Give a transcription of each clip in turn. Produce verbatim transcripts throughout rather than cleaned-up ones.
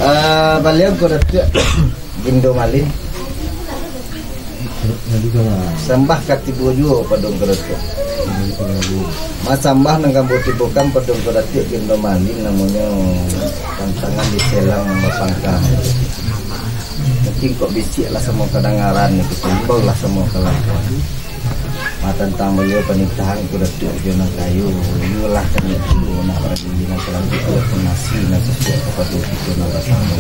Ah, baliau Ngku Datuak Gindo Malin. Sambah ka tibo juo pado Ngku Datuak. Masambah nan ka ambo tibokan pado Ngku Datuak Gindo Malin, namonyo tantangan di selang bapangka. Mungkin kok bisiak lah samo kadangaran, kito imbau lah samo kalangkah. Ah, tantang baliau panitahan Ngku Datuak jo nan kayo, iyolah kami tu nak baragi nan talabiah, walaupun nasi nan sasuai kapado kito nan basamo.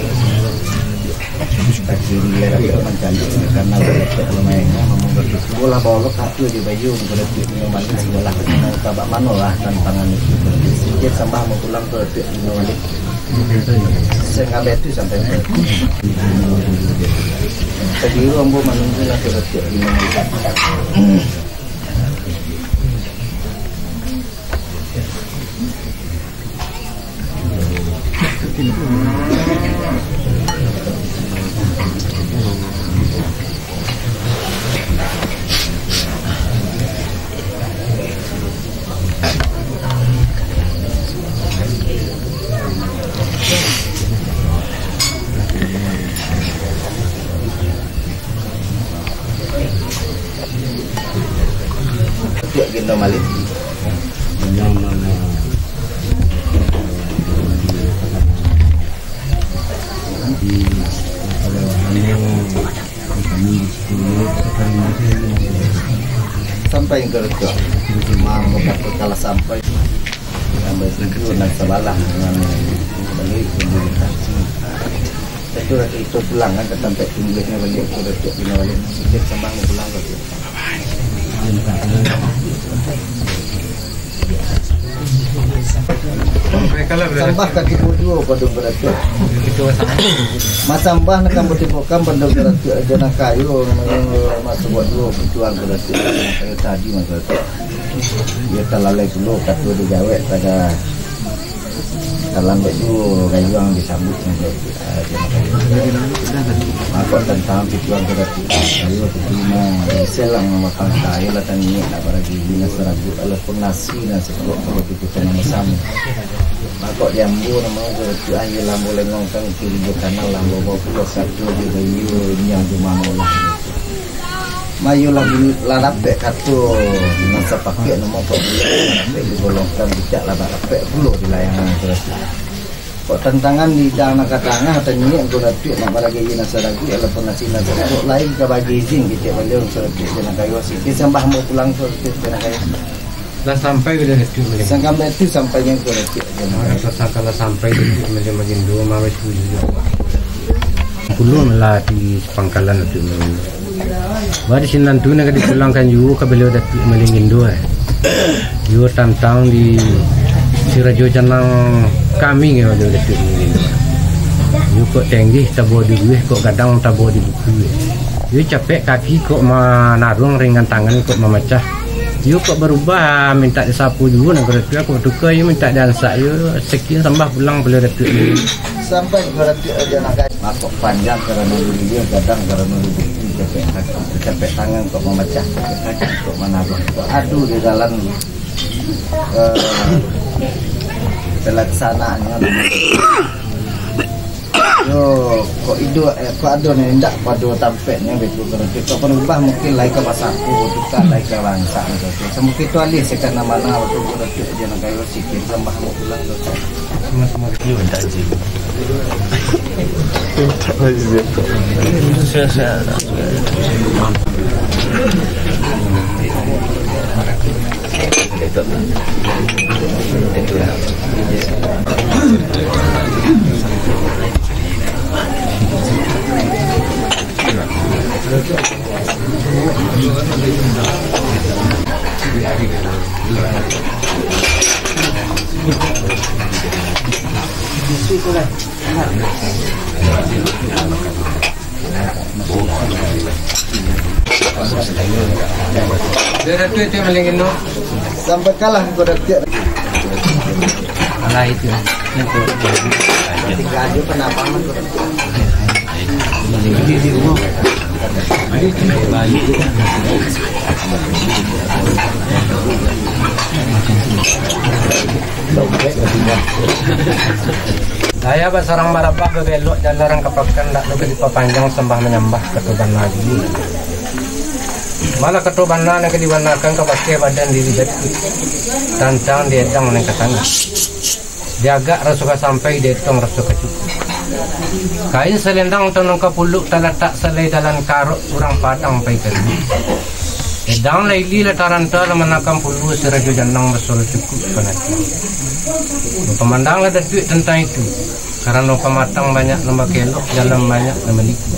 Kaciri lah dapek mancaliak, karano baliau dapek lumayan, ngomong batuah. Bolah baolok kato jo bayu, Ngku Datuak Gindo Malin, sudah lah, tabak mano lah tantangan itu. Sikit sambah mau pulang Ngku Datuak Gindo Malin. Sangkabek tu sampai. Sabiru ambo manunggu lah Ngku Datuak Gindo Malin. Tiok Gindo Malin. Sampai Ngku Datuak. Maaf, bukan perkara sampai. Sampai tujuh nan sabalah dengan balik komunikasi. Itu lah cerita pulang kan, ke tempat tinggalnya balik, Ngku Datuak Gindo Malin. Sikit sambah pulang ke tu. Sambah ka tibo juo pado Ngku Datuak. Masambah nak kamu tibokan pado Ngku Datuak, aja nak kayo, masuk buat juo, perjuang Ngku Datuak. Kayo tadi, Ngku Datuak. Iyo talalai pulo, kato dijawek pada. Kalau ambiak tu, rayuang disambuik sajo. Ah, terima kasih. Mako tantang pituan tu, Datuak. Ayo, tu cuma, eh, selang makan kayo lah, taniak nak baragi, bina sarabu, walaupun nasi nan sekuat, kalau tu kita nama sama. Mako diambo nama tu, Datuak, ayo lah, ambo lengongkan, kiri jo kanan lah, ambo bawa pulo satu je, bayu, ini yang cuma maulah. Mayu lah, lah dapek kato nan sapakek, namo kok buliah lah dapek digolongkan, bicak lah dapek pulo di layangan tu, Datuak. Kok tantangan di dang nan ka tangah, atau nyiak Ngku Datuak nak baragi nan saragu, walaupun nasi nan saragu, lai ka bagi izin kecek baliau, Ngku Datuak, jangan kayo sikit, sambah ambo pulang, Ngku Datuak, jangan kayo. Lah sampai bila Datuak Malin? Sangkam Datuak sampai Ngku Datuak. Mari pasangkan lah sampai Datuak Malin Magindo, mawes dulu. Pulang lah di pangkalan Datuak Malin. Bah di sinan tu nak dipulangkan juo ka baliau Datuak Malin Gindo, eh. Juo tantang di si Rajo Janang kami ngai baliau Datuak Malin Gindo. Juo kok tenggih tabo di buih, kok gadang tabo di buku, eh. Juo capek kaki kok manaruang, ringan tangan kok mamacah. Iyo kok barubah, mintak disapu juo, nan Ngku Datuak, kok batuka iyo mintak diansak, iyo sekian sambah pulang baliau Datuak. Sampai Ngku Datuak aja nak gai. Mako panjang karano dulu iyo, gadang karano dulu, capek kaki, capek tangan kok mamacah, capek kaki kok manaruang. Kok adu di dalam, eh, pelaksanaannyo. Yo, kok iduik, eh, kok ado ni, indak pado tampeknyo, betul, berarti kok berubah, mungkin lai ka basaku, tukar lai ka bansa, betul. Samukito alih, sakana mana, betul, berarti aja nak kayo sikit, tambah mau pulang, betul. Sama-sama kecil, minta izin. Minta izin. Saya, saya, Sampai kalah Ngku Datuak. Alah itu. Tiga aja penampakan Ngku Datuak. Di, di rumah. Daya basarang barabah babelok jalan ka pakan, ndak lo ka dipapanjang sambah manyambah, kato bana dulu. Malah kato bana nan ka dibanakan ka bakeh badan diri Datuak, tantang diedang nan ka tangah. Diagak raso ka sampai, dietong raso ka cukuik. Kain salendang tanun ka puluak talatak salai dalam karok urang Padang pai ka rumah. Edang lah ilih lah taranta lah manakan puluak si Rajo Janang basuaro cukuik panati. Bapamandanglah Datuak tantang itu, karano pamatang banyak nan bakelok, jalan banyak nan maliku.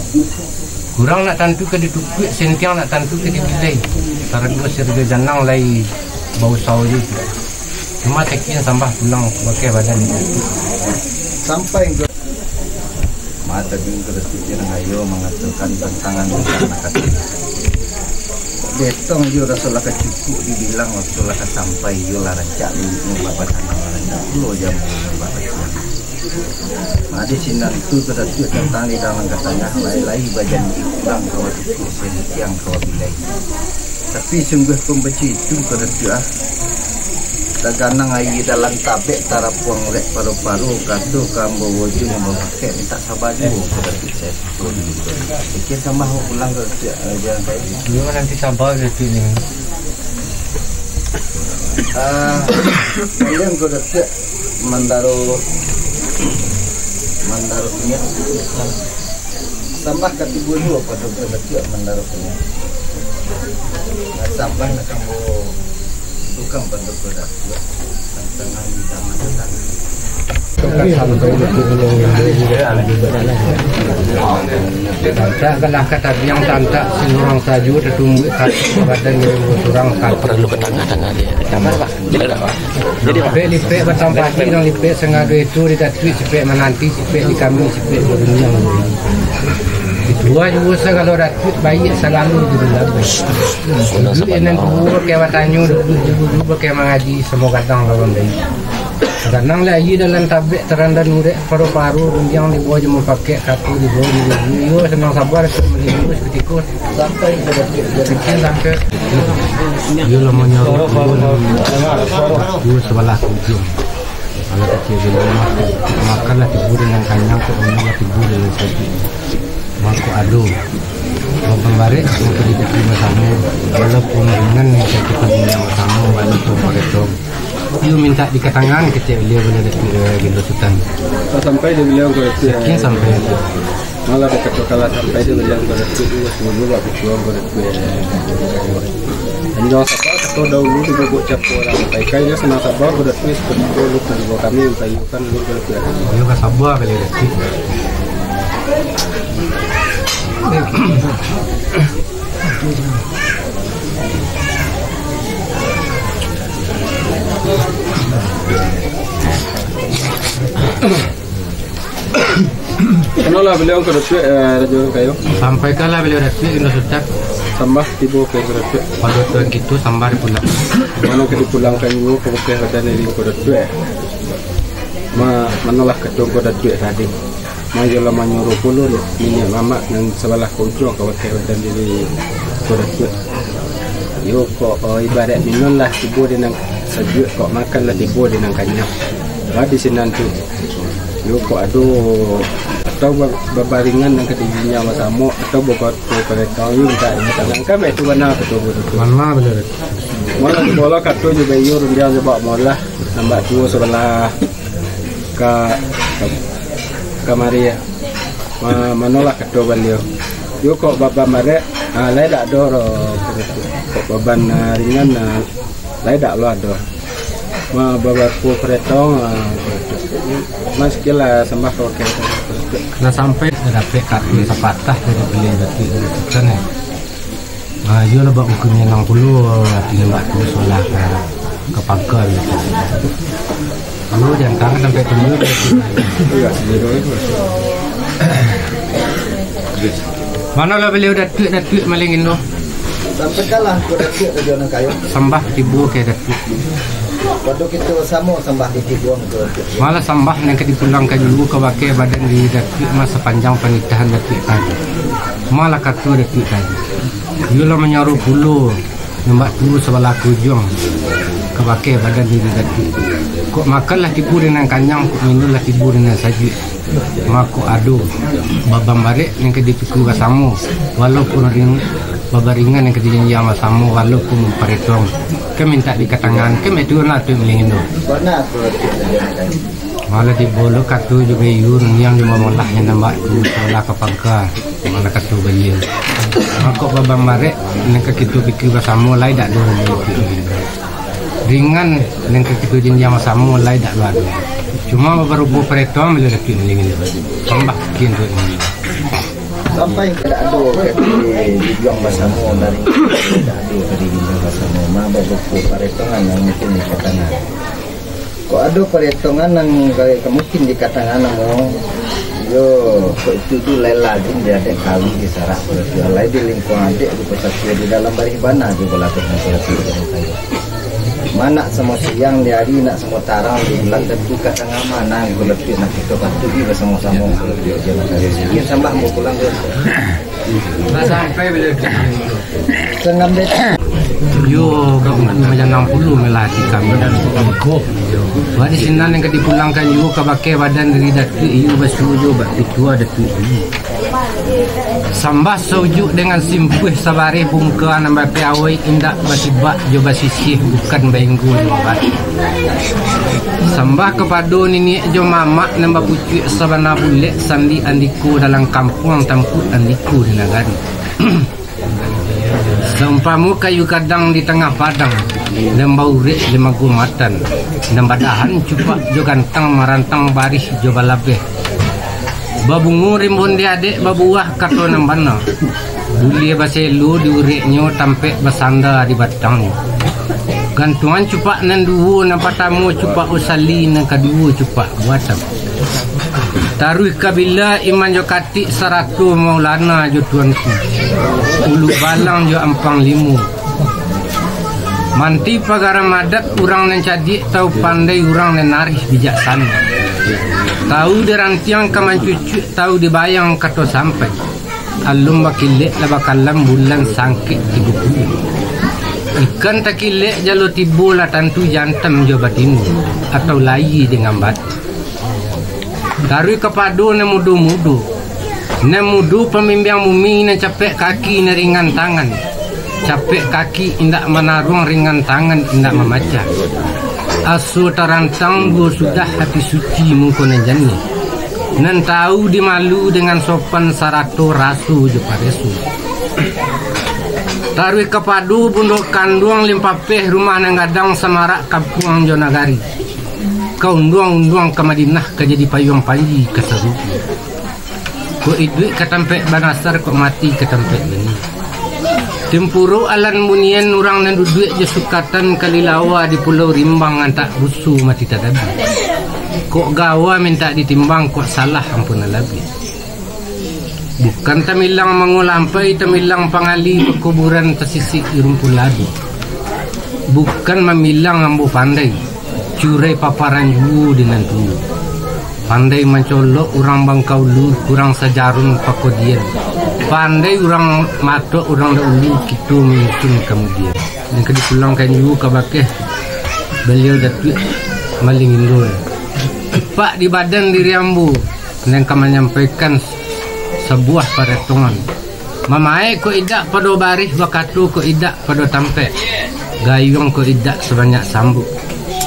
Kurang nak tantu ka ditukuik, sentiang nak tantu ka dibilai. Sarago si Rajo Janang lai bausaho juo. Cuma takian sambah pulang bakeh badan. Sampai ka mata bingkar Datuak Janang Ayo mangatokan tantangan nan ka. Dietong iyo raso lah ka cukuik, dibilang raso lah ka sampai, iyo lah rancak dulu babatanang, lah rancak pulo jamu babatanang. Nah, di sinan tu ka Datuak tantang di dalam katanya, lai-lai bajanji kurang kawa cukuik, sentiang kawa bilai. Tapi sungguah pun baitu ka Datuak, ah. Taganang aia dalam tabek, tarapuang urek paru-paru, kato ka ambo wajun yang babakek, mintak saba juo ka Datuak. Saya pikir sambah pulang ka Datuak, eh, jalan saya. Iyo, nanti saba Datuak ni. Ah, kalian ko Datuak mandaro, mandaro punya. Sambah ka tibo juo pado ko Datuak mandaro punya. Nah, sambah nak ambo tukang pado ko Datuak. Tantangan di zaman datang. Sampai Datuak. Kalah ka tabiang tantak, sinan urang sajo tatumbuak, kato badan urang surang, kato. Perlu ka tangah-tangah dia. Sabar, Pak. Jadi, Pak. Jadi, Pak. Lipek-lipek batampati, nan lipek sangado itu di Datuak, sipek mananti, sipek di kami, sipek di dunia. Dituah juo sagalo Datuak, baiak salalu di dalam. Duduak nan tuo bakeh batanyo, duduak juo bakeh mangaji, samo gadang lawan baik. Ganang lah aia dalam tabek, taranda urek paru-paru, rundiang di bawah jemu pakek, kato di bawah jemu. Iyo, sanang saba, malilu sakutiko. Sampai ka Datuak. Sampai. Iyo lah manyuruh duo sabalah ujuang. Anak kecil di rumah, makanlah tibo dengan kanyang, kok minumlah tibo dengan sajuak. Mako ado, bapambarek, mako dikecil basamo, walaupun ringan yang sakit, minyak basamo, walaupun pagetong. Iyo mintak dikatangan kecek baliau, baliau Datuak, eh, Gilo Sutan. Sampai di baliau ko Datuak. Yakin sampai. Malah dikatokanlah sampai di baliau ko Datuak, iyo, dulu bak bicuang ko Datuak. Anjuang saba, kato dahulu digogok capo urang. Paikai iyo sanang saba ko Datuak, seperti itu, lu tunggu kami, payu kan lu ko Datuak. Iyo ka saba baliau Datuak. Manolah baliau ko Datuak, eh, Rajo Kayo. Sampaikanlah baliau Datuak, Gilo Sutan. Sambah tibo ka ko Datuak. Pado tuan kito sambah dipulang. Mano ka dipulangkan juo ka bakeh badan diri ko Datuak. Ma-, manolah kato ko Datuak tadi. Maiyolah manyuruh pulo niniak mamak nan sabalah ka ujuang ka bakeh badan diri ko Datuak. Iyo kok, oh, ibarat minun lah tibo di nan sajuak, kok makan lah tibo di nan kanyang. Bah di sinan tu. Iyo kok ado atau ba-, babaringan nan ka diinyo basamo, atau babato paretang, iyo mintak ditanangkan, itu bana kato ko Datuak. Mano bana Datuak? Malah bola kato jo bayo rundiang jo bak molah, nambah tuo sabalah ka, ka, kamari, ah. Ma-, manolah kato baliau. Yo kok baban barek, ah, lai dak ado ro, kok baban, ah, ringan, ah, lai dak lo ado. Ma, babako karetong, ah, ma, sakilah sambah ka wakil. Lah sampai ka dapek kaki sapatah dari baliau Datuak, kan, eh? Ah, iyo lah, bak buku minang pulo, ati nembak tu salah ka, ka pagar gitu. Yo, jantan sampai tunggu. Manolah baliau Datuak, Datuak Malin Indoh? Sampaikanlah ko Datuak Rajo Nan Kayo. Sambah tibo ka Datuak. Pado kito samo sambah di tibuang tu. Malah sambah nan ka dipulangkan juo kabake badan diri Datuak mah sapanjang panitahan Datuak tadi. Malah kato Datuak tadi. Iyo lah manyaro pulo nan bak tu sabalah kujuang kabake badan diri Datuak. Kok makan lah tibo di nan kanyang, kok minum lah tibo di nan sajuak. Mako ado babang barek nan ka dipikua basamo, walaupun ring-, babaringan nan ka dijanjiang basamo, walaupun paretong. Kan mintak dikatangan, kan betul lah tu malingindo. Malah dibolo kato jo bayun, yang jo mamolah yang nambak tu, salah ka pangka, malah kato baliau. Mako babang barek nan ka kito pikua basamo, lai dak ado. Ringan nan ka kito janjiang basamo lai dak bado. Cuma barupo paretong bilo Datuak malingindo. Tambah kian tu. Sampai dak ado ka dijuang basamo dari dak ado ka dijuang basamo. Ma barupo paretongan nan mungkin dikatakan. Kok ado paretongan nan ka mungkin dikatakan namo, yo, kok itu tu lai lazim di adek kawi di sarak, kok itu lai di lingkuang adek, di pasakua, di dalam barih bana jo balaku nan kok itu. Manak samo siang di ari, nak samo tarang di bulan, tantu ka tangah mana, kok lebih nak kito patuhi basamo-samo, kok lebih. Iyo, sambah ambo pulang dulu. Sampai bila Sangambet. Yo, ka buku majanang pulo melah hati kami. Warisan nan ka dipulangkan juo kabake badan diri Datuak, iyo basuo jo bak pitua Datuak. Sambah saujuak dengan simpuih sabareh bungka nan bapiawai indak basibak jo basisiah bukan bainggo jo babatik. Sambah kapado niniak jo mamak nan bapucuak sabana bulek sandi andiko dalam kampuang tampuak andiko di nagari. Saumpamo kayu gadang di tangah padang, nan baurek di magumatan, nan badahan cupak jo gantang marantang barih jo balabeh. Babungo rimbun di adek babuah kato nan bana. Buliah baselo di ureknyo tampek basanda di batangnyo. Gantuangan cupak nan duo, nan patamo cupak usali, nan kaduo cupak buatan. Taruih ka bila iman jo katik sarato maulana jo tuanku. Ulu balang jo ampang limo. Manti pagara madat urang nan cadiak, tau pandai urang nan arih bijaksano. Tau di rantiang ka mancucuak, tau di bayang kato sampai. Alun bakilek lah bakalam bulan sangkek tigo puluah. Ikan takilek jalo tibo lah tantu jantan jo batino, atau lai dengan batu. Taruih kapado nan mudo-mudo. Nan mudo pambimbiang bumi, nan capek kaki, nan ringan tangan. Capek kaki indak manaruang, ringan tangan indak mamacah. Aso tarantang duo sudah, hati suci muko nan janiah. Nan tau dimalu dengan sopan sarato raso jo pareso. Taruih kapado bundo kanduang limpapeh rumah nan gadang samarak kampuang jo nagari. Ka unduang-unduang ka Madinah, ka jadi payuang panji ka sarugo. Kok iduik ka tampek banasar, kok mati ka tampek bani. Tempuro alan bunian urang nan duduak jo sukatan kalilawa di Pulau Rimbang antak ruso mati tadabi. Kok gawa mintak ditimbang, kok salah ampunan labiah. Bukan tamilang mangulampai, tamilang pangali pakuburan tasisik di rumpun ladu. Bukan mamilang ambo pandai, curai paparan juo di nan tuo. Pandai mancolok urang bangkaulu, kurang sajarun pakodian. Pandai urang matok urang dahulu, kito manyusun kamudian. Nan ka dipulangkan juo kabake baliau Datuak Malingindo. Ipak di badan diri ambo, nan ka manyampaikan sabuah paretongan. Mamaek kok idak pado barih, bakato kok idak pado tampek, gayuang kok idak sabanyak sambuik.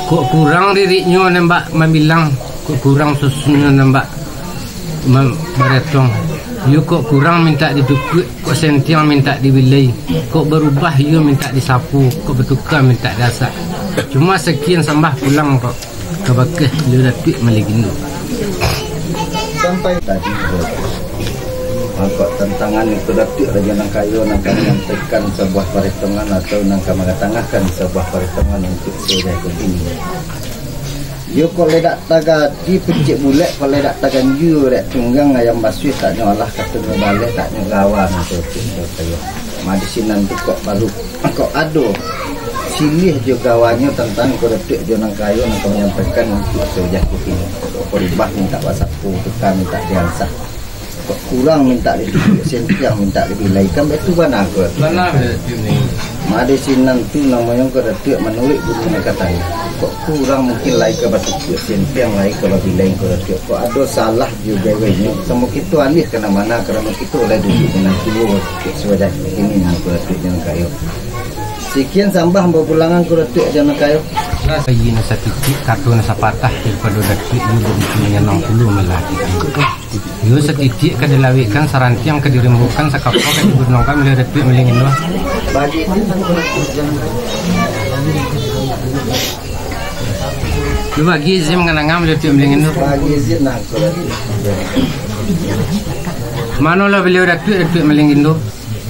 Kok kurang ririknyo nan bak mamilang, kok kurang susunnyo nan bak ma-, maretong. Iyo kok kurang mintak ditukuik, kok sentiang mintak dibilai, kok barubah iyo mintak disapu, kok batuka mintak diasak. Cuma sakian, sambah pulang kok. Kabakeh baliau Datuak Malingindo. Sampai tadi tu. Angkok tantangan itu Datuak Rajo Nan Kayo nan ka manyampaikan sabuah paretongan atau nan ka mangatangahkan sabuah paretongan untuk Sirah Kuding. Yo, kok lai dak tagadi pucik bulek, kok lai dak taganjua dek tunggang ayam basuih, tak nyo alah kato nyo baleh, tak nyo gawa nyo tutuik tu kayo. Madi sinan tu kok baru, kok ado Silih jo gawanyo tantang Angku Datuak jo nan kayo nan ka manyampaikan untuak sawajah kutiko. Kok koribah mintak basapo, tukang mintak diansah. Kok kurang mintak ditutuak, sempiang mintak dibilai, kan baitu bana ko. Bana, baitu ni. Made sinan tu namonyo Angku Datuak manuruik bunyi nan katanyo. Kok kurang mungkin lai ka batutuak, sempiang lai ka babilai Angku Datuak. Kok ado salah juo gawenyo, samo kito alih ka nan bana, karano kito lah duduak di nan tuo, sawajah kini Angku Datuak jo nan kayo. Sakian sambah bapulangan Angku Datuak jo nan kayo. Aia nan satitiak, kato nan sapatah, daripado Datuak iyo bagitu manyanang pulo malah ati kami. Iyo satitiak ka dilawikkan, sarantiang ka dirimbukan, sakapa ka digunongkan, Miliang Datuak Miliang Induah. Bagi Lu bagi izin manganangan Miliang Datuak Miliang Induah. Bagi izin lah, Angku Datuak. Manolah baliau Datuak, Datuak Miliang Induah.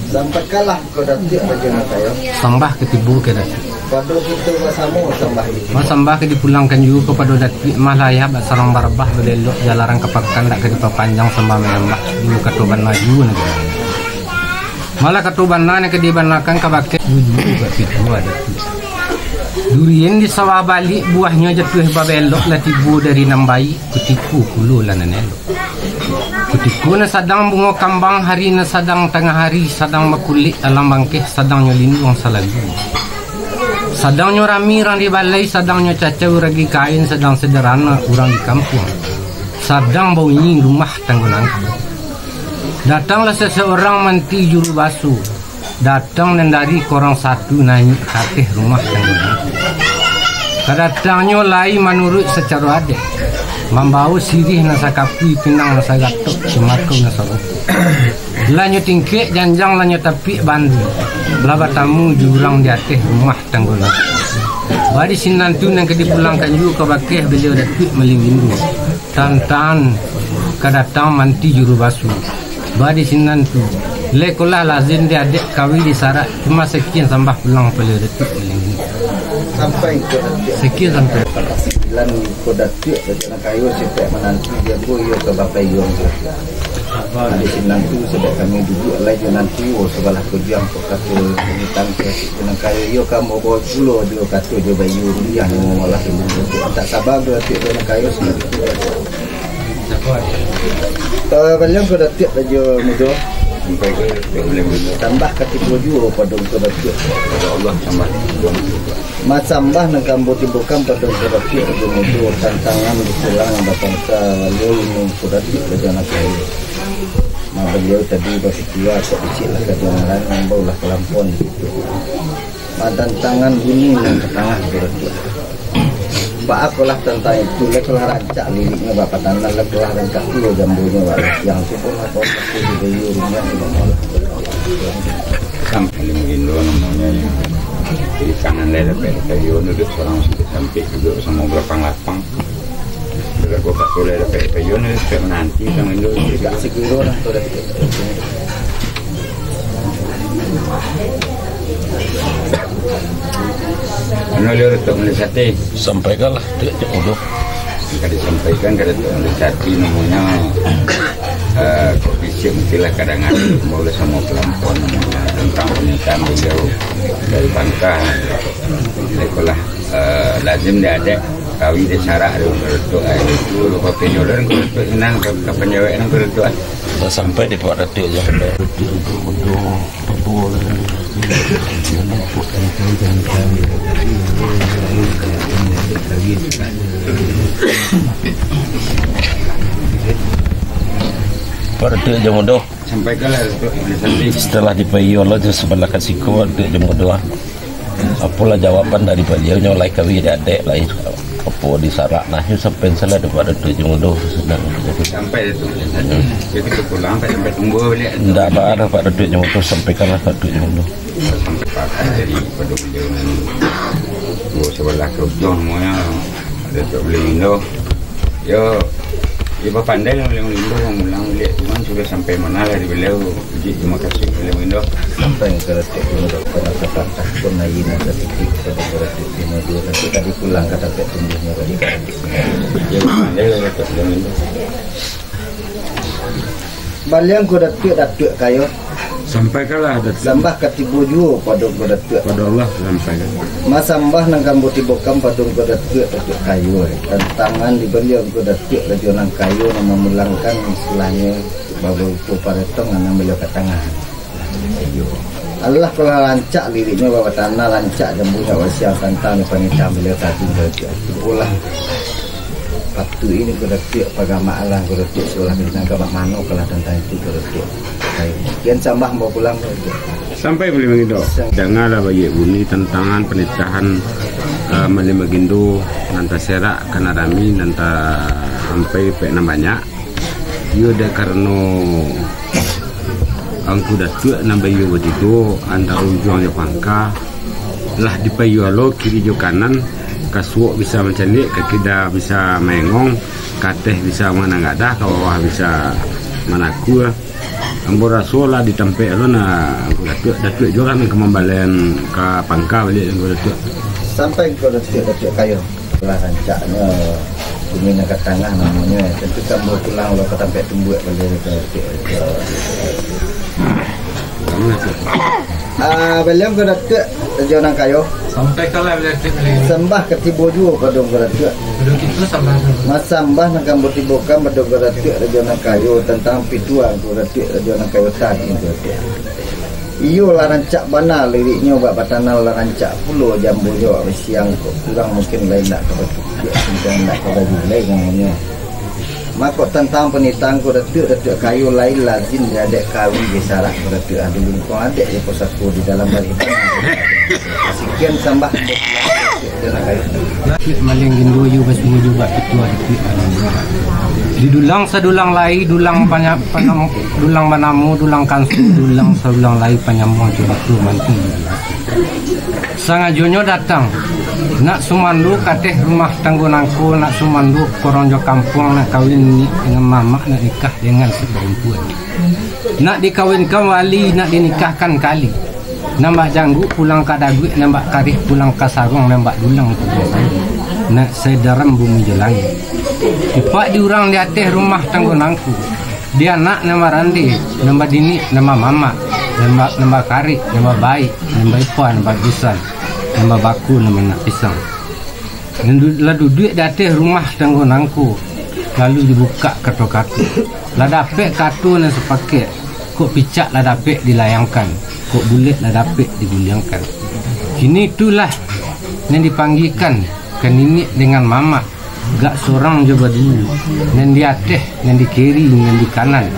Sampaikanlah Angku Datuak bagi nan kayo. Sambah ka tibo ka Datuak. Pado kito basamo sambah itu. Mah sambah ka dipulangkan juo kapado Datuak, mah layah basarang barabah, balelok jalaran ka pakan, dak ka dipapanjang sambah manyambah, juo kato bana juo nagari. Malah kato bana nan ka dibanakan kabake juo juo ka kito Datuak. Durian di sawah baliak, buahnyo jatuah babelok, lah tibo dari nan baiak, kutiko pulo lah nan elok. Kutiko nan sadang bungo kambang, hari nan sadang tangah ari, sadang bakulek alang bangkeh, sadangnyo linduang salagu. Sadangnyo rami urang di balai, sadangnyo cacau urang di kain, sadang sederhana urang di kampuang. Sadang baunyi rumah tanggo nangko. Datanglah sasaurang manti juru baso. Datang nan dari korong satu, naiak ka ateh rumah tanggo nangko. Kadatangnyo lai manuruik sacaro adaik, mambawo siriah nan sakapui, pinang nan sagatok, tembakau nan sarupo. Lah nyo tingkek janjang, lah nyo tapiak bandu, lah batamu jo urang di ateh rumah tanggo nangko. Baa di sinan tu nan ka dipulangkan juo kabake baliau Datuak Miliang Induah. Tantangan ka datang manti juru baso. Baa di sinan tu. Lai ko lah lazim di adaik, kawi di sarak, cuma sakian sambah pulang paliang Datuak Miliang Induah. Sampai Angku Datuak. Sakian sampai. Patah sambilan Angku Datuak, Rajo nan kayo, sipaik mananti, jago iyo ka bapayuang. Baa di sinan tu, sabab kami duduak lai jo nan tuo sabalah kujuang, kok kato kami tangkek, Rajo nan kayo, iyo ka mambawo pulo jo kato jo bayu rundiang, nan mamolah ilmu. Tak saba Angku Datuak, Rajo nan kayo, sabab itu. Eh, baliau Angku Datuak Rajo Mudo. Sampai ka Datuak Miliang Induah. Tambah ka tibo juo pado Angku Datuak. Pado Allah tambah. Masambah nan ka ambo tibokan pado Angku Datuak Rajo Mudo, tantangan dipulang batangka baliau ini Angku Datuak Rajo nan kayo. Nah, baliau tadi bapikia, kok bisuak lah kadangaran, ambo lah kalampauan di situ. Matantangan bunyi nan ka tangah Angku Datuak. Baa ko lah tantang itu, lai ko lah rancak liriknyo, bak patanan lai ko lah rancak pulo jambonyo, bak siang tu pun lah ko pasti di bayu rumah tu lah. Sampai limo indo namonyo, di kanan lai dapek, dapek iyo duduak surang, sampai duduak samo balapang-lapang. Sudah ko kato lai dapek, dapek iyo ni, dapek mananti, kan indo. Agak seguro lah tu dapek. Mano baliau Datuak Miliang Sati? Sampaikanlah, Datuak Rajo Mudo. Ka disampaikan ka Datuak Miliang Sati namonyo, eh, kok bisuak mungkin lah kadangaran, ambo lah samo kalampauan namonyo, tantang panyataan baliau dari Bangka. Lai ko lah, eh, lazim di adaik, kawi di sarak, Rajo Mudo, eh, itu, lupo pinyo, Rajo Mudo, senang ka, ka panjawek, Rajo Mudo, eh. Lah sampai di Pak Datuak Rajo Mudo. Pak Datuak Rajo Mudo. Sampaikanlah, Datuak Miliang Sati. Setelah dipaiyo lo jo sabalah ka siko, Datuak Rajo Mudo, ah. Apolah jawaban dari baliau nyo, lai kawi di adaik, lai apo di sarak, nah, nyo sampai salah dapek Datuak Rajo Mudo, sadang. Sampai Datuak Miliang Sati. Jadi, kito pulang, sampai, sampai tunggu baliak. Ndak baa doh, Pak Datuak Rajo Mudo, sampaikanlah Pak Datuak Rajo Mudo. Sampai pakai dari pado baliau nan duo sabalah ka ujuang namonyo, Datuak Miliang Induah. Yo, yo bapandai lah Miliang Induah, ulang baliak, cuman sudah sampai mano lah di baliau, puji tarimo kasih Miliang Induah. Sampai ka Datuak Miliang Induah, pado kata-kata pun ayi nan satitik, pado Datuak Miliang Induah, nanti tadi pulang ka tampek tumbuahnyo baliak. Yo bapandai lah Datuak Miliang Induah. Baliau Angku Datuak, Datuak kayo. Sampaikanlah, Datuak. Sambah ka tibo juo pado Angku Datuak. Pado Allah sampaikan. Masambah nan ka ambo tibokan pado Angku Datuak, Datuak Kayo, eh. Tantangan di baliau Angku Datuak Rajo Nan Kayo nan mamulangkan istilahnyo barupo paretong nan baliau ka tangah. Alah, kalau rancak liriknyo, babatana rancak jambunyo, basiang tantang panitahan baliau tadi, Angku Datuak. Itulah. Patuik ini Angku Datuak, pagamak alah Angku Datuak, solah bintang ka bak mano kalah tantang itu Angku Datuak. Baik. Kian sambah ambo pulang Angku Datuak. Sampai Malin Bagindo. Sam- Dangalah baiak bunyi tantangan panitahan, eh, Malin Bagindo nan taserak, kana rami, nan ta-, sampai pek nan banyak. Iyo dek karano Angku Datuak nan baiyo batigo antaro ujuang jo pangka, lah dipaiyo lo kiri jo kanan, ka suok bisa mancaliak, ka kida bisa maengong, ka ateh bisa mananggadah, ka bawah bisa manakua. Ambo raso lah di tampek lo nah, Angku Datuak, Datuak juo lah nan ka mambalaian ka pangka baliak Angku Datuak. Sampai Angku Datuak, Datuak Kayo. Lah rancaknyo, bumi nan ka tangah namonyo, tantu ka ambo pulang lo ka tampek tumbuak baliak Angku Datuak. Ah, baliak Angku Datuak, Rajo Nan Kayo. Sampaikanlah baliak Datuak. Sambah ka tibo juo pado Angku Datuak. Pado kito sambah. Masambah nan ka ambo tibokan pado Angku Datuak, Rajo Nan Kayo, tantang pituah Angku Datuak, Rajo Nan Kayo tadi Angku Datuak. Iyo lah rancak bana liriknyo, bak batana lah rancak pulo jambunyo, bak basiang kok kurang mungkin lai ndak ka batutuak, mungkin ndak ka bagulai namonyo. Mako tantang panitahan Angku Datuak, Datuak Kayo lai lazim di adaik kawin jo sarak Angku Datuak, ado lingkuang adaik jo pusako di dalam barih. Sakian sambah. Datuak Malin Bagindo, iyo basuo jo bak pituah Datuak Malin Bagindo. Di dulang sadulang lai, dulang panya-, panam-, dulang banamo dulang kansu, dulang sadulang lai panyambuang jo batu mantu. Sangajonyo datang, nak sumando ka ateh rumah tanggo nangko, nak sumando ka urang jo kampuang, nak kawin ni dengan mamak, nak nikah dengan si parampuan. Nak dikawinkan wali, nak dinikahkan kali. Nan bak jangguik pulang ka daguik, nan bak karih pulang ka saruang, nan bak dulang pulang saruang. Nak sadaram bumi jo langik. Tipak di urang di ateh rumah tanggo nangko. Di anak nan barandeh, nan badiniak, nan bamamak, nan ba-, nan bakarik, nan babaik, nan baipa, nan babisan, nan babako, nan baanak pisang. Nan du-, lah duduak di ateh rumah tanggo nangko, lalu dibukak kato-kato. Lah dapek kato nan sapakek, kok picak lah dapek dilayangkan, kok bulek lah dapek diguliangkan. Kini itulah nan dipanggikan ka niniak dengan mamak, gak sorang jo baduo, nan di ateh, nan di kiri, nan di kanan.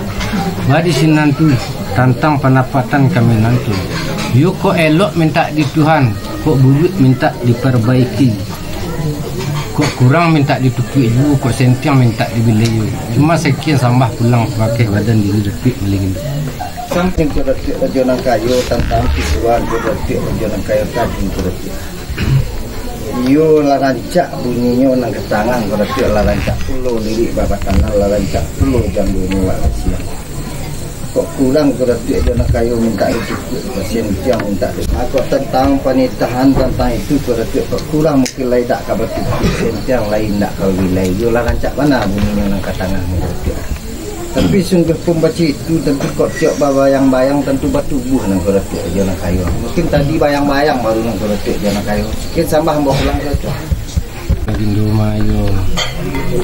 Badi sinan tu, tantang pandapatan kami nantu. Yo kok elok mintak di Tuhan, kok buruak mintak diparbaiki. Kok kurang mintak ditukuik juo, kok sentiang mintak dibilai juo. Cuma sakian sambah pulang pakai badan diri Datuak Malin Bagindo. Sampai Angku Datuak Rajo Nan Kayo tantang pituah Angku Datuak Rajo Nan Kayo tadi Angku Datuak. Iyo lah rancak bunyinyo nan ka tangah Angku Datuak, lah rancak pulo lirik bak batana, lah rancak pulo jambunyo bak basiang. Kok kurang Angku Datuak Rajo Nan Kayo mintak ditukuik, sentiang mintak di-, mako tantang panitahan tantang itu Angku Datuak, kok kurang mungkin lai dak ka batukuik, sentiang lai dak ka bilai. Iyo lah rancak bana bunyinyo nan ka tangah Angku Datuak. Tapi sungguah pun baitu, tantu kok tiok babayang-bayang, tantu batubuah nan Angku Datuak Rajo Nan Kayo. Mungkin tadi bayang-bayang baru nan Angku Datuak Rajo Nan Kayo. Sakian sambah ambo pulang Angku Datuak. Bagindo mah, iyo,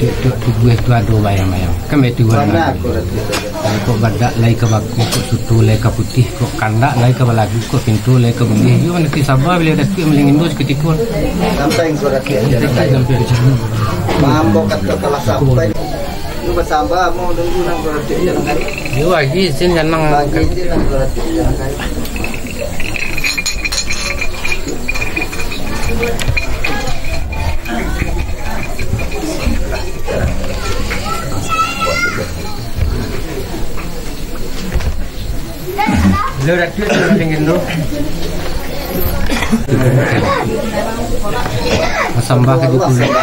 tiok-tiok tubuah tu ado bayang-bayang. Kan baitu. Bana, Angku Datuak. Kalau kok badak lai ka baku, kok suto lai ka putiah, kok kandak lai ka balagu, kok pinto lai ka buliah. Iyo, nanti saba baliau Datuak Malin Bagindo sakutiko. Sampai Angku Datuak Rajo Nan Kayo. Sampai di sana. Ambo kato kalah sampai. Lu basamba, mau nunggu nan Angku Datuak Rajo Nan Kayo. Yo, lagi, sin janang. Lagi, sin nan Angku Datuak Rajo Nan Kayo. Lo Datuak tu paling rindu. Masambah ka dipulang,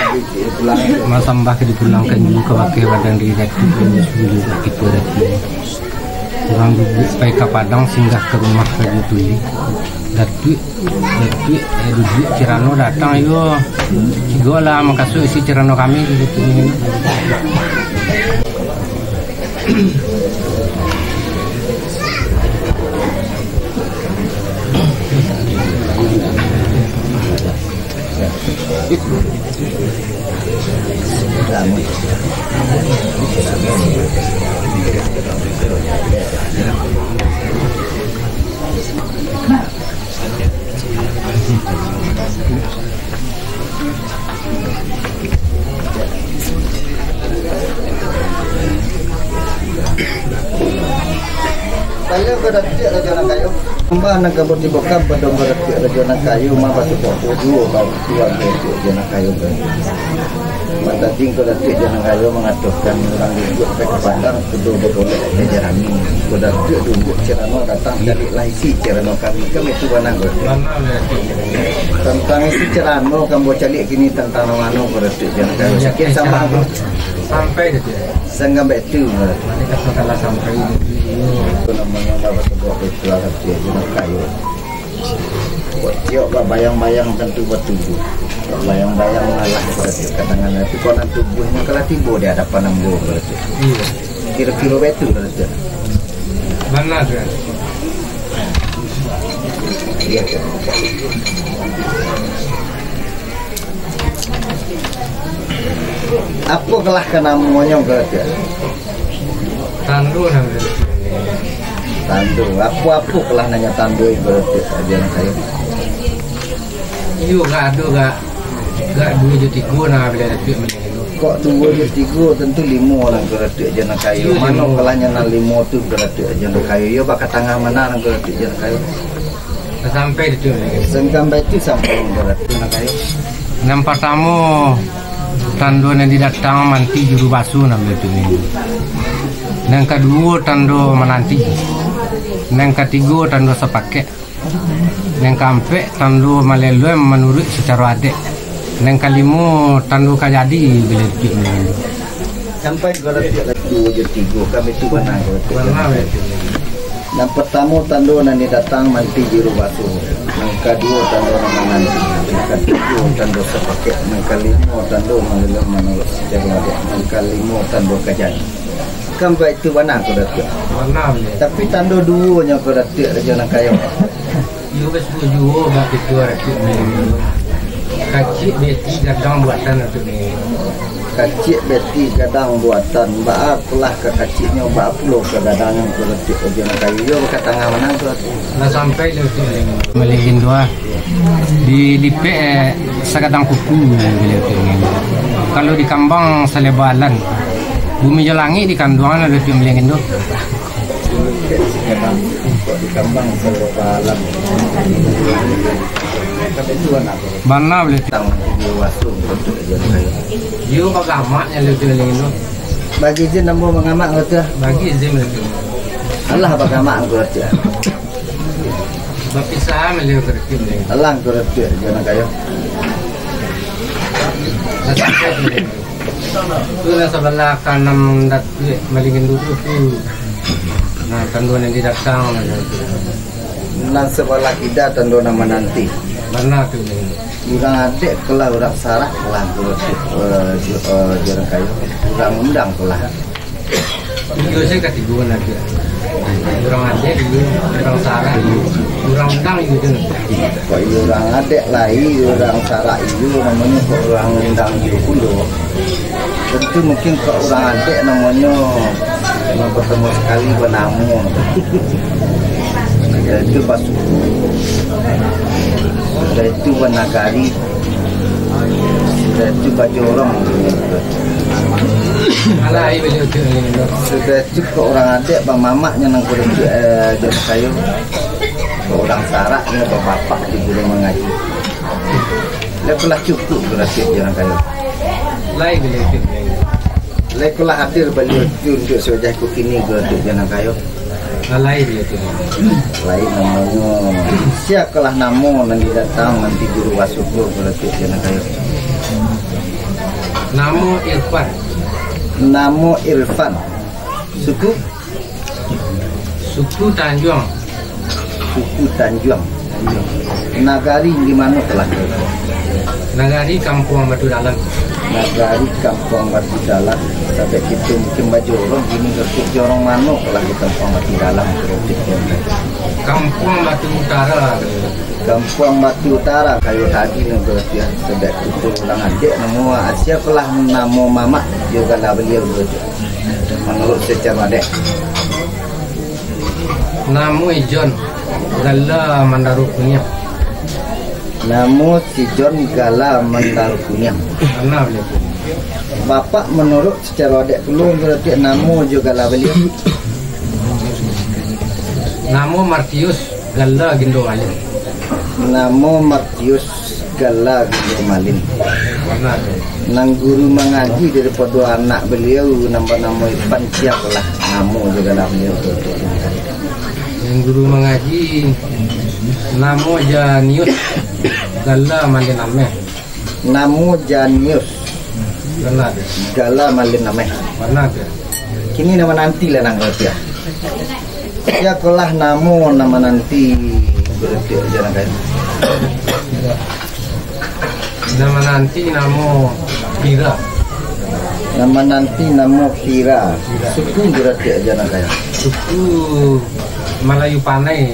masambah ka dipulangkan juo ka bakeh badan diri Datuak, demi suruah juo ka kito Datuak. Urang duduak pai ka Padang, singgah ka rumah Rajo Tuli. Datuak, Datuak, eh, duduak Cirano datang, iyo. Cigo lah mangasuik isi Cirano kami di situ. Kalau Baratuak Rajo Nan Kayo, mah nan ka batibokan pado Baratuak Rajo Nan Kayo, mah basupak pujuah bagi Baratuak Rajo Nan Kayo. Mah tadi Baratuak Rajo Nan Kayo mangatokan urang duduak ka Padang, kudo bagolek ka Jarami. Baratuak duduak carano datang, caliaklah isi carano kami, kan itu bana ko. Tantang isi carano, kan ambo caliak kini tantang mano Baratuak Rajo Nan Kayo. Sakik sambah ko. Sampai tu. Sanggan baitu. Mane kato kalah sampai. Itu namonyo lah basobok itu lah, tapi aja nak kayo. Buat ciok babayang-bayang tantu batubuah. Babayang-bayang malah berarti kadangan itu konon tubuahnya kalau tibo di hadapan ambo berarti. Iya. Kira-kira baitu berarti. Bana tu. Iya. Apo kalah ka namonyo, Baratuak? Tando nan Baratuak. Tando. Apo-apo kalah nanyo tando, Baratuak, Rajo Nan Kayo? Iyo, gak ado, gak, gak duo jo tigo nah, bila Baratuak maninggi tu. Kok duo jo tigo, tantu limo lah, Baratuak, Rajo Nan Kayo. Iyo, mano limo. Kalahnyo nan limo tu, Baratuak, Rajo Nan Kayo? Iyo, baka tangah mano, Baratuak, Rajo Nan Kayo? Sampai tu. Sampai tu sampai ibarat tu nak kayo. Nan partamo, tando nan didatang manti juru baso nan baitu ni. Nan kaduo, tando mananti. Nan katigo, tando sapakek. Nan kaampek, tando malelem manuruik sacaro adek. Nan kalimo, tando ka jadi bila tu. Sampai ibarat tu lagi duo jo tigo, kami tu bana ibarat tu. Nan partamo tando nan didatang manti juru baso, nan kaduo tando nan mananti, nan katigo tando sapakek, nan kalimo tando malelem manuruik sacaro adek, nan kalimo tando ka jadi. Kan baitu bana ko Datuak. Bana, bana. Tapi tando duonyo ko Datuak Rajo Nan Kayo. Iyo, basuo juo bak kito Datuak ni. Kaciak beti gadang buatan Datuak ni. Kaciak beti gadang buatan, baa pulo ka kaciaknyo, baa pulo ka gadangnyo, ko Datuak Rajo Nan Kayo. Iyo, ka tangah mano tu? Lah sampai lah tu. Malingin tu ah. Di lipek, eh, sagadang kuku, bila tu. Kalau dikambang saleba alan. Bumi jo langik dikanduang lah tu malingin tu. Bana boleh. Iyo, bagamak nyo lebih lain tu. Bagi izin ambo bagamak, kata. Bagi izin lebih. Alah bagamak, kata. Bapisah melihat kerikil ni. Alah, kata, Rajo Nan Kayo. Dah sampai tu. Tu lah sabalah kanan Datuak Malingin Duduh tu. Nah, tando nan didatang. Nan sabalah kida tando nan mananti. Bana tu. Urang adek kalah, urang sarak kalah, eh, jo, eh, jo urang kayo. Urang undang kalah. Iyo, se katigo nan tu. Urang adek iyo, urang sarak iyo, urang undang iyo tu. Kok iyo urang adek lai, urang sarak iyo, namonyo kok urang undang iyo pulo. Tantu mungkin kok urang adek namonyo nan partamo sakali banamo. Sudah itu basuku. Sudah itu banagari. Sudah itu bajorong. Alah, iyo, iyo, iyo, iyo. Sudah itu kok urang adek bamamaknyo nan kudo, eh, jo kayo. Kok urang saraknyo babapak di guru mangaji. Lah kalah cukuik berarti jo nan kayo. Lai baliau tu. Lai kalah hadir baliau tu untuak sawajah ko kini berarti jo nan kayo. Lai baliau tu. Lai namonyo. Sia kalah namo nan didatang manti juru basuo ko berarti jo nan kayo. Namo Irfan. Namo Irfan. Suku? Suku Tanjuang. Suku Tanjuang. Nagari di mano kalah? Nagari Kampuang Batu Dalam. Nagari Kampuang Batu Dalam. Sampai kito mungkin bajorong, kini jorong mano kalah di Kampuang Batu Dalam, Kampuang Batu Utara. Kampuang Batu Utara, kayo tadi nan berarti, ah, sabab kito urang adek namo, ah, sia kalah namo mamak jo gala baliau tu. Manuruik sacaro adek. Namo Ijon, gala Mandaro Kuniang. Namo si Jon, gala Mandaro Kuniang. Bana baliau tu. Bapak manuruik sacaro adek pulo, berarti namo jo gala baliau. Namo Martius, gala Gindo Malin. Namo Martius, gala Gindo Malin. Nan guru mangaji daripado anak baliau nan banamo Ipan, siakolah namo jo gala baliau tu. Nan guru mangaji, namo Janius, gala Malin Ameh. Namo Janius. Gala. Gala Malin Ameh. Kini nan mananti lah nan katiah. Siakolah namo nan mananti, jo nan kayo. Nan mananti namo Kira. Nan mananti namo Kira. Suku jo nan kayo. Suku Malayu Panai.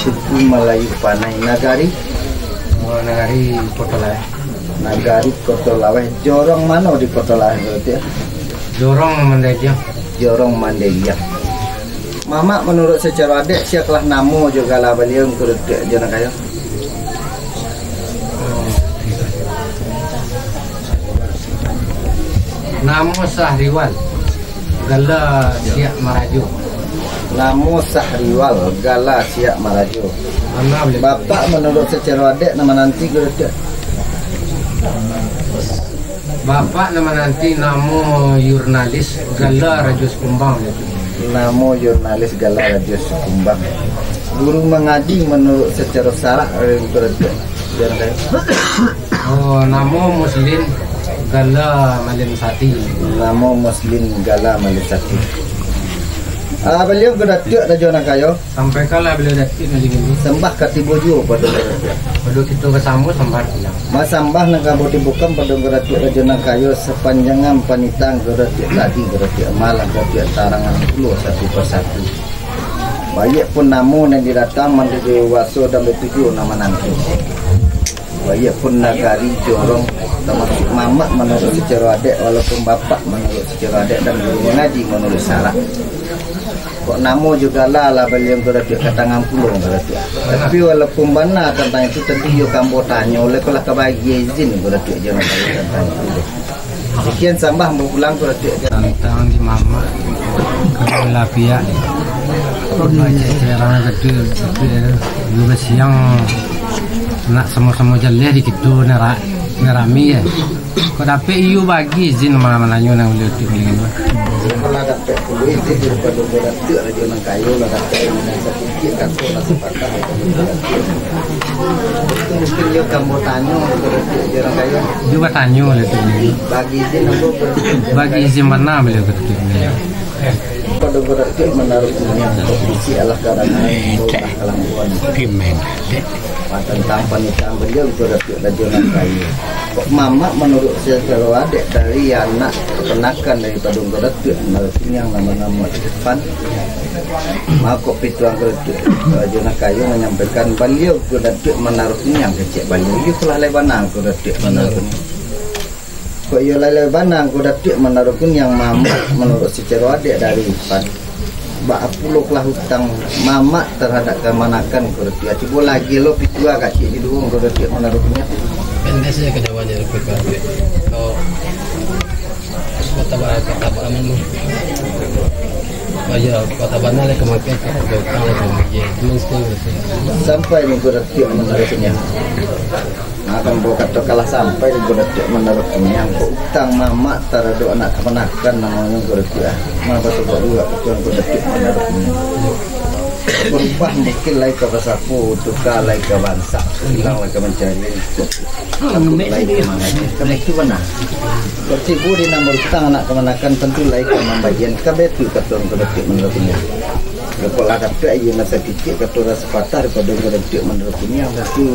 Suku Malayu Panai. Nagari? Oh, nagari Koto Laweh. Nagari Koto Laweh. Jorong mano di Koto Laweh tu, yo? Jorong Mandeliang. Jorong Mandeliang. Mamak, manuruik sacaro adat, siakolah namo jo gala baliau, jo nan kayo? Namo Sahriwal. Gala Siak Marajo. Namo Sahriwal, gala Siak Marajo. Bapak, manuruik sacaro adat, nan mananti ko, Datuak? Bapak, nan mananti namo Jurnalis, gala Rajo Sikumbang. Namo Jurnalis, gala Rajo Sikumbang. Guru mangaji, manuruik sacaro sarak, ko, Datuak? Oh, namo Muslim, gala Malin Sati. Namo Muslim, gala Malin Sati. Ah, baliau ko, Datuak, jo nan kayo. Sampaikanlah baliau, Datuak, Malin Gindo. Sambah ka tibo juo pado Datuak. Pado kito basamo sambah pulang. Masambah nan ka ambo tibokan pado ko, Datuak, jo nan kayo, sapanjangan panitahan ko, Datuak, tadi ko, Datuak, malah ko, Datuak, tarangan pulo satu pasatu. Baiak pun namo nan didatang, mandidio baso dan batujuah nan mananti. Baiak pun nagari, jorong, tamasuak mamak manuruik sacaro adat, walaupun bapak manuruik sacaro adat dan guru mangaji manuruik sarak. Kok namo jo gala lah baliau ko, Datuak, ka tangan pulo ko, Datuak. Tapi walaupun bana tantang itu, tapi iyo ka ambo tanyo, lai ko lah ka bagi izin ko, Datuak, jo nan tantang itu. Sakian sambah ambo pulang ko, Datuak. Tantang di mamak, kalau lah pihak, baceceran kecil, kecil, dulu siang, nak samo-samo jaleh di kito, nak ra-, nak rami, yo. Kok dapek iyo bagi izin ma-, mananyo nan ulih tu, ulih tu. Kalau dapek pulo izin daripado ko, Datuak, jo nan kayo lah, dapek nan sakik kato lah sapatah. Itu mungkin iyo ka ambo tanyo ko, Datuak, jo nan kayo. Iyo batanyo lah tu. Bagi izin ambo ko, Datuak. Bagi izin bana baliau ko, Datuak? Pado ko, Datuak, Manaro Kuniang, kok bisi alah karangan, ambo lah kalambuan. Tantang panitahan baliau ko, Datuak, jo nan kayo. Kok mamak manuruik sacaro adat dari anak kapanakan daripado ko, Datuak, Manaro Kuniang, namo-namo Ipan. Mako, pituah ko, Datuak, jo nan kayo manyampaikan baliau ko, Datuak, Manaro Kuniang, kecek baliau. Iyo ko lah lai bana ko, Datuak, Manaro Kuniang. Kok iyo lai-lai bana ko, Datuak, Manaro Kuniang, mamak manuruik sacaro adat dari Ipan. Baa pulo lah utang mamak tarhadap kamanakan ko, Datuak. Cubo lagi lo pituah kacik di duo ko, Datuak, Manaro Kuniang. Pendek saja ka jawabannya, Datuak. Kalau kota ba-, kota ba-, anu, bayar kota bana lah ka makai, ka utang lah ka makai. Cuman sekian, Datuak. Sampai ni ko, Datuak, Manaro Kuniang. Nah, kan ambo kato kalah sampai di ko, Datuak, Manaro Kuniang. Kok utang mamak tarhadap anak kapanakan namonyo ko, Datuak, ah. Mah basobok juo katuan ko, Datuak, Manaro Kuniang. Barubah mungkin lai ka basapo, tuka lai ka bansak, pulang lai ka mancari. Takun lai ka mangaji. Karano itu bana. Kok tibo di nan barutang anak kapanakan, tantu lai ka mambagian. Kan baitu katuan ko, Datuak, Manaro Kuniang. Kok lah dapek iyo nan sakik kato lah sapatah daripado ko, Datuak, Manaro Kuniang, tantu.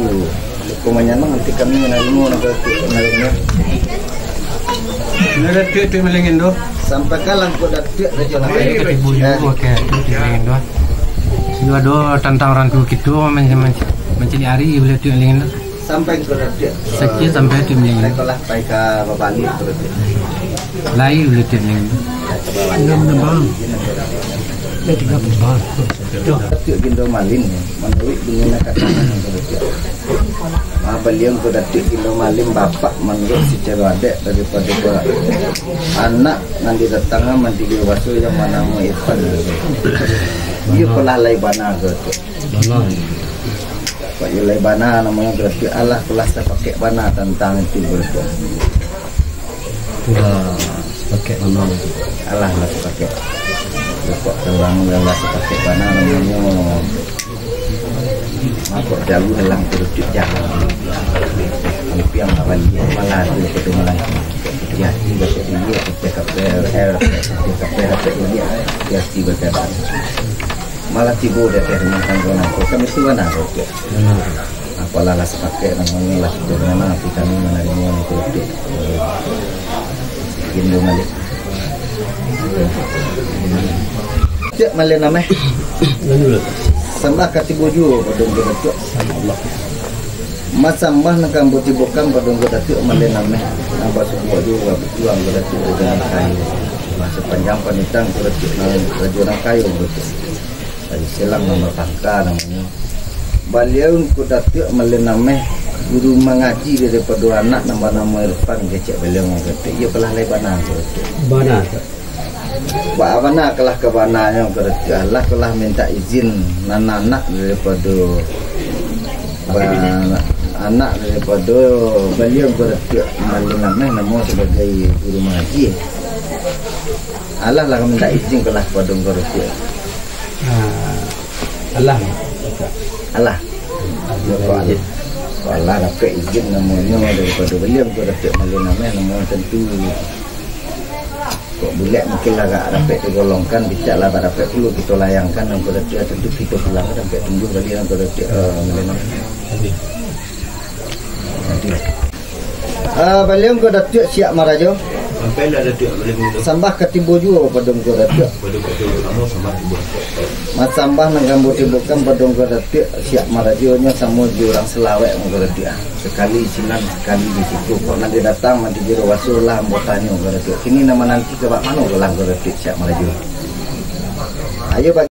Kok manyanang ati kami manarimo nan Datuak, Manaro Kuniang. Nah, Datuak, Datuak Malin Gindo. Sampaikanlah ko, Datuak, Rajo Nangkayo. Katibo juo, oke, Datuak Malin Gindo. Iyo ado tantang urang tuo kito man-, man-, mancaliak ari, Datuak Malin Gindo. Sampai ko, Datuak. Sakian sampai, Datuak Malin Gindo. Lai ko lah pai ka babani ko, Datuak. Lai, Datuak Malin Gindo. Lai ka babani. Datuak Gindo Malin, manuruik dengan nan katakan ko, Datuak. Ah, baliau ko, Datuak Gindo Malin, bapak manuruik sacaro adat daripado ko, anak nan didatangan mandidio baso nan banamo Ipan. Iyo, ko lah lai bana ko tu. Bana. Kok iyo lai bana namonyo ko tu, alah, ko lah sapakek bana tantang itu ko tu. Sudah sapakek bana ko tu. Alah, lah sapakek. Kok terang lah, lah sapakek bana namonyo. Mako dalu dalam kerucut jalan. Ampiang abali malah tu ketu malah. Yati baca dia, baca kapel, eh, baca kapel, baca dia, yati baca dan. Malah tibo di ateh rumah tangga nangko, kami tu bana kerucut. Apalah lah sapakek namonyo lah, tu bana, tapi kami manarimo kerucut. Indo malik. Tiok malin ameh. Sambah ka tibo juo pado Angku Datuak. Masambah nan ka ambo tibokan pado Angku Datuak malin ameh. Nan basuo juo bajuang Angku Datuak rajo nan kayo. Sapanjang panitang Angku Datuak nan rajo nan kayo Angku Datuak. Rajo Silang nan bapangka namonyo. Baliau Angku Datuak malin ameh guru mangaji daripado anak nan banamo Irfan, kecek baliau Angku Datuak. Iyo ko lah lai bana Angku Datuak. Bana. Baa bana ko lah kabananyo Angku Datuak, alah ko lah mintak izin nan anak daripado ba-, anak daripado baliau Angku Datuak malin ameh namo sabagai guru mangaji. Alah lah mintak izin ko lah kapado Angku Datuak. Ah, alah. Alah. Alah dapek izin namonyo daripado baliau Angku Datuak malin ameh namo tantu. Kok bulek mungkin lah agak rapek digolongkan, picak lah agak rapek pulo kito layangkan, Angku Datuak, tantu kito pulang, sampai tumbuah baliak Angku Datuak, eh, malin ameh. Ah, baliau Angku Datuak siap marajo. Sampai lah Datuak baliau. Sambah ka tibo juo pado Angku Datuak. Pado Datuak, sambah tibo. Masambah nan ka ambo tibokan pado Angku Datuak siap marajonyo samo jo urang salawek Angku Datuak. Sakali sinan, sakali di situ. Kok nan ka datang, manti jero baso lah ambo tanyo Angku Datuak. Kini nan mananti ka bak mano ko lah Angku Datuak siap marajo. Ayo bagi